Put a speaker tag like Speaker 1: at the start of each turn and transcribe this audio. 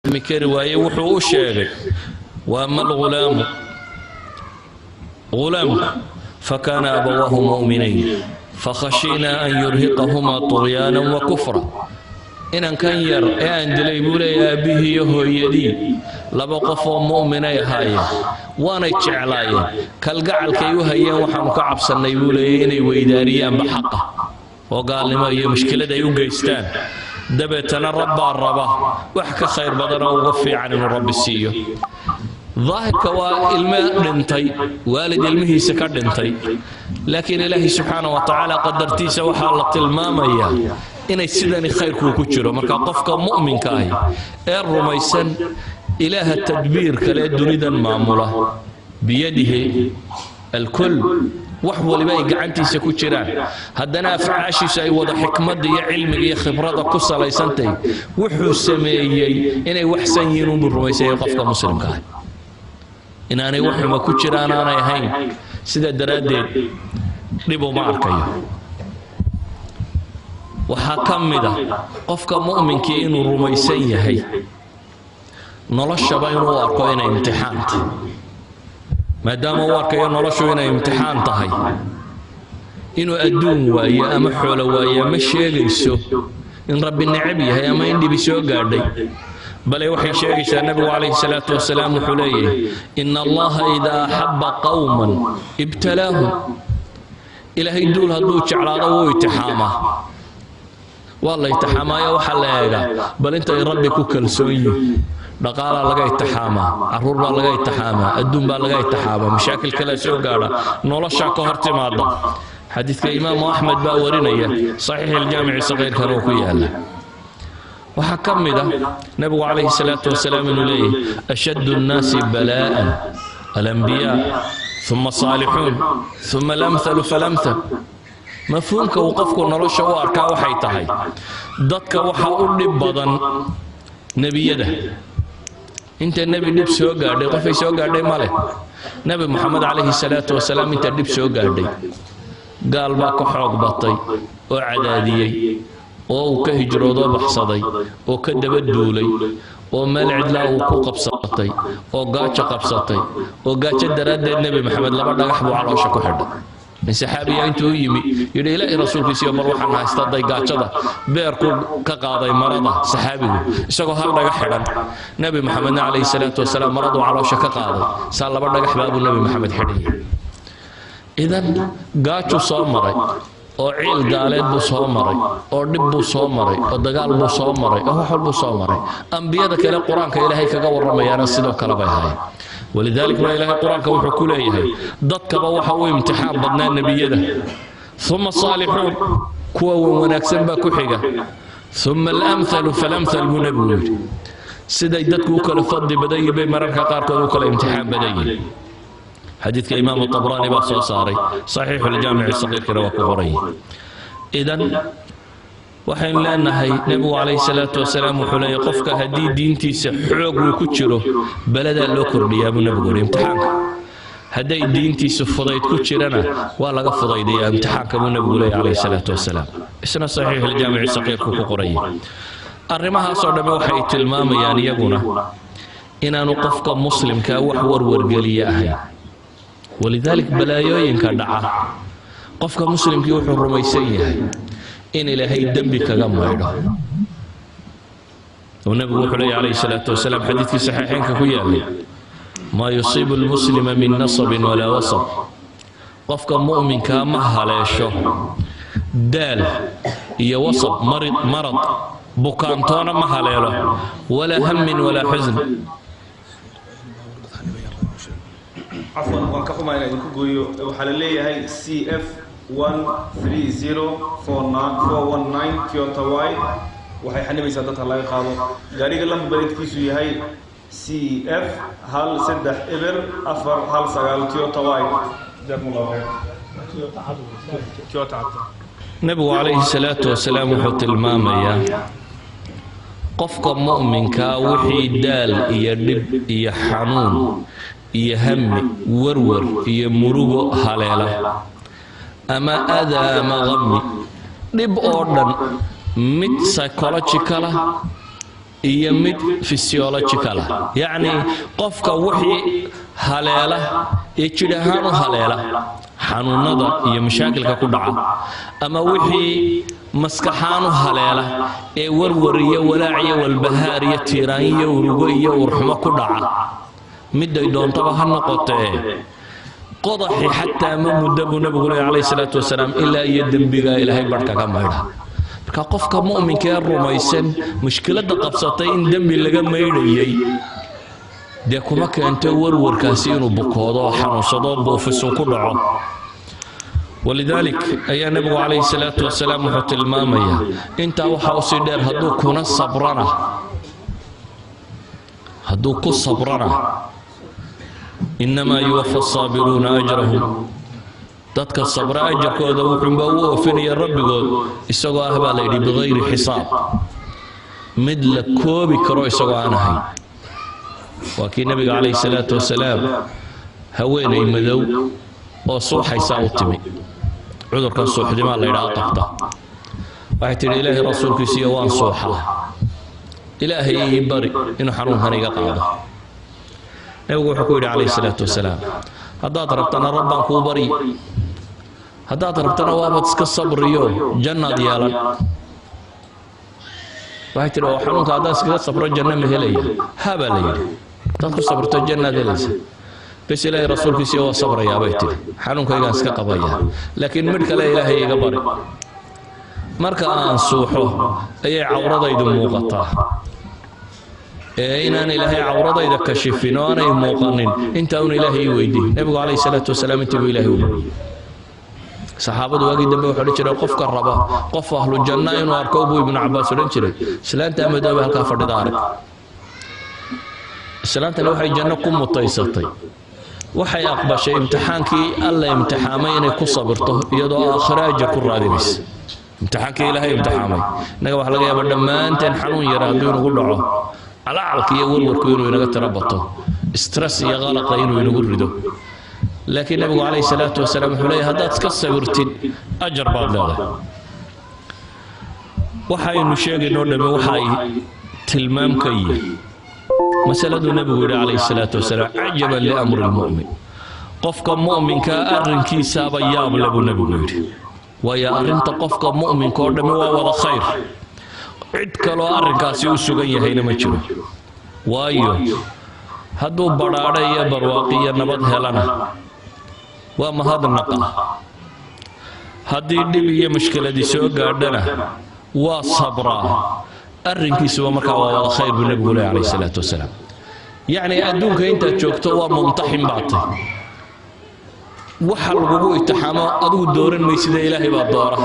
Speaker 1: Fahmi kari waayey. Wuxuu u sheegay: وأما الغلام, ghulaamku, فكان أبواه مؤمنين فخشينا أن يرهقهما طغيانا وكفرا. Inankan yar ee aan dilay, buu leeya, aabbihii iyo hooyadii laba qof oo mu'minay ahaayeen, waanay jeclaayeen. Kalgacalkay u hayeen waxaanu ka cabsannay, buu leeyay, inay weydaariyaanba xaqa oo gaalnimo iyo mushkilad ay u geystaan. Dabeetana rabbaa raba wax ka khayr badan oo uga fiican inuu Rabbi siiyo. Daahirka waa ilmo dhintay, waalid ilmihiisa ka dhintay, laakiin Ilaahay subxaana wa tacaala qadartiisa waxaa la tilmaamayaa inay sidani khayrkuu ku jiro. Marka qofka mu'minka ahi ee rumaysan Ilaaha tadbiirka lee, dunidan maamula, بيده الكل, wax waliba ay gacantiisa ku jiraan, haddana afcaashiisu ay wada xikmadda iyo cilmiga iyo khibrada ku salaysantahay, wuxuu sameeyey inay waxsan yihiin unbuu rumaysanyay qofka muslimka ah, inaanay wax xuma ku jiraan aanay ahayn. Sidaa daraaddeed dhib uma arkayo. Waxaa ka mid a qofka mu'minkii inuu rumaysan yahay noloshaba inuu arko inay imtixaan tahay. Maadaama uu arkayo noloshu inay imtixaan tahay, inuu adduun waayo ama xoolo waaye ma sheegayso in Rabbi necab yahay ama in dhibi soo gaadhay, bale waxay sheegaysaa, Nabigu calayhi salaatu wasalaam wuxuu leeyahay: إن الله إذا أحب قوما ابتلاهم. Ilaahay duul hadduu jeclaado, wuu itixaamaa. Waa la itixaamaayo, waxaa la eegaa bal intay Rabbi ku kalsoon yihin. Dhaqaalaa laga itixaamaa, caruur baa laga itixaamaa, adduun baa laga itixaamaa, mashaakil kalea soo gaadha, noloshaa ka hor timaada. Xadiidka Imaamu Axmed baa warinaya, Saxiix Aljaamici Saqiirkana uu ku yaala. Waxaa ka mid ah Nebigu calayhi salaatu wasalaam inuu leeyahay: أشد الناس بلاء الأنبياء ثم الصالحون ثم الأمثل فالأمثل. Mafhuumka uu qofku nolosha u arkaa waxay tahay dadka waxaa u dhib badan nebiyada. Inta nebi dhib soo gaadhay, qofay soo gaadhay ma leh. Nebi Moxamed calayhi salaatu wasalaam inta dhib soo gaadhay, gaal baa ka xoog batay oo cadaadiyey, oo uu ka hijroodoo baxsaday, oo ka daba duulay, oo meel cidlaa uu ku qabsatay, oo gaajo qabsatay, oo gaajo daraaddeed Nebi Maxamed laba dhagax buu caloosha ku xidhay. Nin saxaabiya intuu u yimi yidhi: "Ilaahi rasuulkiisiyo, bal waxaan haysta day gaajada beerku ka qaaday marada." Saxaabigu isagoo hal dhagax xidhan, Nebi Maxamedna calayhi salaatu wasalaam maraduu caloosha ka qaaday, saa laba dhagax baabuu Nebi Maxamed xidhanyay. Idan gaaju soo maray, oo ciil gaaleed buu soo maray, oo dhib buu soo maray, oo dagaal buu soo maray, oo wax walbuu soo maray. Ambiyada kale Qur-aanka Ilaahay kaga warramayaana sidoo kale bay ahaayeen. ولذلك baa Ilaahay Qur-aanka wuxuu ku leeyahay: dadkaba waxa u imtixaan badnaa nebiyada, ثم الصالحون, kuwa wan wanaagsan baa ku xiga, ثم الأمثل فالأمثل, buu Nebigu yidhi. Siday dadku u kala fadli badan yihin bay mararka qaarkood u kala imtixaan badan yihin. Xadiidka Imaamu Tabraani baa soo saaray, Saxiixuljaamici Saqiirkana waa ku qoran yihi. Idan waxaynu leenahay, Nebigu calayhi salaatu wasalaam wuxuu leeyahy: qofka haddii diintiisa xoog uu ku jiro, beladaa loo kordhiyaa, buu Nebigu yidhi, imtixaanka. Hadday diintiisu fudayd ku jirana, waa laga fudaydiyaa imtixaanka, buu Nebigu leeyahy calayhi salaatu wasalaam. Isna Saxiixuljaamici Saqiirku ku qoran yahay. Arrimahaasoo dhamme waxay tilmaamayaan iyaguna inaanu qofka muslimkaa wax warwargeliye ahayn. ولذلك balaayooyinka dhaca, qofka muslimkii wuxuu rumaysan yahay in Ilaahay dembi kaga maydho, oo Nebigu wuxuu leeya calayhi salaatu wasalaam, xadiidkii saxiixeynka ku yaalay: ما يصيب المسلم من نصب ولا وصب. Qofka mu'minkaa ma haleesho daal iyo wasab, marid, marad, bukaantoona ma haleelo, ولا هم ولا حزن.
Speaker 2: Cafwan, waan ka xumaa inaan idinku gooyo. Waxaa la leeyahay CF 1304 419 Toyota Y waxay xanibaysaa dadka laga qaado. Gaariga lambareedkiisu yahay CF 130419 Toyota Y. Jazakum Allahu khayr. Toyota cad.
Speaker 1: Nebigu calayhi salaatu wasalaam wuxuu tilmaamayaa qofka mu'minkaa wixii daal iyo dhib iyo xanuun iyo hami, warwar iyo murugo haleela, ama adaa ama qami, dhib oo dhan, mid psychological ah. Iyo mid physiological ah, yacni qofka wixii haleela ee jidh ahaan u haleela, xanuunada iyo mashaakilka ku dhaca, ama wixii maskaxaan u haleela ee warwar iyo walaac iyo walbahaar iyo tiiraan iyo urugo iyo urxumo ku dhaca, miday doontaba ha noqotee, qodaxi xataa ma muddo buu Nabigu leey calayhi salaatu wasalaam ilaa iyo dembigaa Ilaahay barhka ka maydha. Marka qofka mu'minka ee rumaysan mushkiladda qabsatay in dembi laga maydhayay, dee kuma keento warwarkaasi inuu bukoodo oo xanuunsado, buufisun ku dhaco. ولذلك ayaa Nabigu calayhi salaatu wasalaam wuxuu tilmaamayaa, intaa waxaa usii dheer, hadduu kuna sabrana, hadduu ku sabrana, إنما يوفى الصابرون أجرهم, dadka sabra ajarkooda wuxuunbaa u oofinaya Rabbigood isagoo ah, baa la yidhi, بغير حساب, mid la koobi karo isagoo aan ahayn. Waa kii Nabiga calayhi salaatu wasalaam haweenay madow oo suuxaysaa u timi, cudurkan suuxdimaa la yidhaha qabta. Waxay tidhi: "Ilaahay rasuulkiisiiyo, waan suuxaa, Ilaahay ii bari inuu xanuunkan iga qaado." Nabigu wuxuu ku yidhi calayhi salaatu wasalaam: "Haddaad rabtana Rabbaan kuu baryi, haddaad rabtana waabaad iska sabriyo, jannaad yeelan." Waxay tidhi: "Oo xanuunka haddaan iskaga sabro janno ma helaya?" "Ha," baa la yidhi, "haddaad ku sabrto jannaad helaysa." "Bes, Ilaahay rasuulkiisiiyo, waa sabrayaa," bay tidhi, "xanuunkaygaan iska qabayaa, laakiin midh kale Ilaahay iga bari. Marka aan suuxo ayay cawradaydu muuqataa, ee inaan Ilaahay cawradayda kashifin oo aanay muuqanin intaa un Ilaahay ii weydiin." Nebigu calayhi salaatu wasalaam intii buu Ilaahay u bariyey. Saxaabadu waagii dambe wuxuu odhan jiray: "Qofka raba qof ahlu janna inuu arko," buu Ibnu Cabaas odhan jiray, "islaanta madoobe halkaa fadhida arag. Islaantana waxay janno ku mutaysatay, waxay aqbashay imtixaankii Alla imtixaamay inay ku sabirto, iyadoo aakhiro ajar ku raadinaysa." Imtixaankii Ilaahay imtixaamay. Innaga waxaa laga yaabaa dhammaanteen xanuun yara hadduu inagu dhaco, calacalka iyo warwarku inuu inaga tiro bato, stress iyo qalaqa inuu inagu rido. Laakiin Nabigu calayhi salaatu wasalaam wuxuu leeyahay: haddaad iska sabirtid, ajar baad leedahay. Waxaynu sheegaynoo dhamme waxa ay tilmaam ka yihiin masaladuu Nabigu yidhi calayhi salaatu wasalaam: عجبا لأمر المؤمن. Qofka mu'minkaa arrinkiisaaba yaab le, buu Nabigu yidhi, waayo arrinta qofka mu'minka oo dhammi waa wada khayr, cid kaloo arrinkaasi u sugan yahayna ma jiro. Waayo, hadduu badhaadhe iyo barwaaqiyo nabad helana waa mahadnaqa, haddii dhib iyo mushkiladii soo gaadhana waa sabraa. Arrinkiisuba markaa waa wada khayr, buu Nebigu leh calayhi salaatu wasalaam. Yacni adduunka intaad joogto waa mumtaxin baa tay. Waxa lagugu itixaamo adigu dooran maysida, Ilaahay baa doora.